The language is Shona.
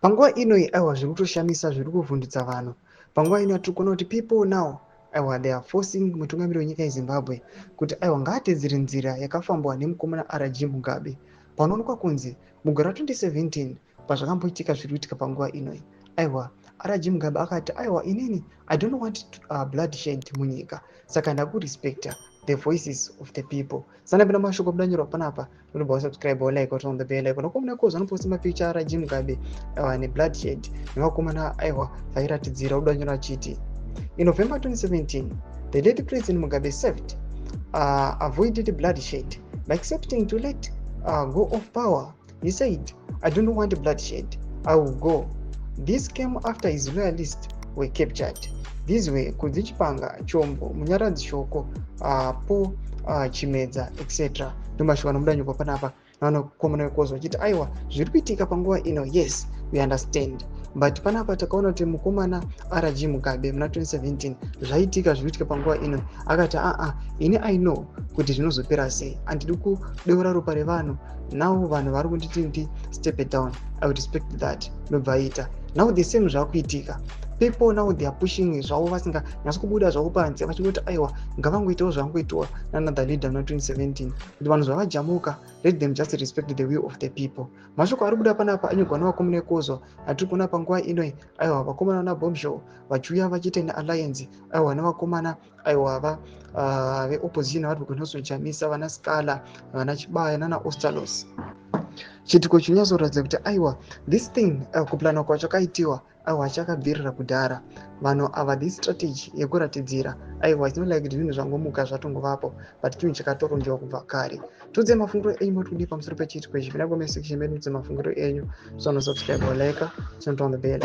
Panguva ino, aiwa, zviri kutoshamisa, zviri kuvhundutsa vanhu. Panguva ino tiri kuona kuti people now, aiwa, they are forcing mutungamiri wenyika yeZimbabwe kuti, aiwa, ngaatedzere nzira yakafambwa nemukomana RG Mugabe. Panoonekwa kunzi mugore ra2017, pazvakamboitika zviri kuitika panguva inoi, aiwa, RG Mugabe akati, "Aiwa, inini I don't want bloodshed munyika, saka ndakurespecta the voices of the people." Sanapinda mashoko abudanyorwa panapa, unobva wasubscribe, walike, waturn on the bell icon. Vakomana kozo vanoposta mapicture aRG Mugabe, aiwa, nebloodshed nevakomana, aiwa, vairatidzira. Udanyorwa achiti, "In November 2017, the late President Mugabe saved avoided bloodshed by accepting to let go of power. He said, 'I don't want bloodshed. I will go.' This came after his loyalists were captured. These were Kudzi Chipanga, Chombo, Munyaradzi Shoko, Po Chimedza, etc." Ndomashoko anobuda panapa navanakomana vekozo vachiti, aiwa, zviri kuitika panguva ino, yes, we understand, but panapa takaona kuti mukomana RG Mugabe muna 2017 zvaitika, zviri kuitika panguva ino, akati, "Aa, ini I know kuti zvinozopera sei. Handidi kudeura ropa revanhu. Now vanhu vari kunditi ndi step down. I would respect that." Ndobva aita. Now the same zvakuitika. People now, they are pushing zvavo, vasinganyatsi kubuda zvavo panze, vachingoti, aiwa, ngavangoitawo zvangoitwa naanother leader muna 2017, kuti vanhu zvavajamuka, let them just respect the will of the people. Mashoko ari kubuda panapa anyorwa nevakomana ekozwa atiri kuona panguva inoi. Aiwa, vakomana vana Bombshow vachiuya vachiita nealliance, aiwa, nevakomana, aiwa, va veopposition vari kuNelson Chamisa, vana Scala, vana Chibaya nana Ostalos. Chiitiko chinyatsoratidza kuti, aiwa, this thing, kuplana kwacho kaitiwa, aiwa, chakabvirira kudhara. Vanhu ava, this strategy yekuratidzira, aiwa, it's not like zvinhu zvangomuka zvatongovapo, but chinhu chakatoronjewa kubva kare. Tiudze mafungiro enyu, moti kudii pamusoro pechiitiko ichi? Pinda comment section medu, mudze mafungiro enyu. So, nosubscribe, like, turn on the bell.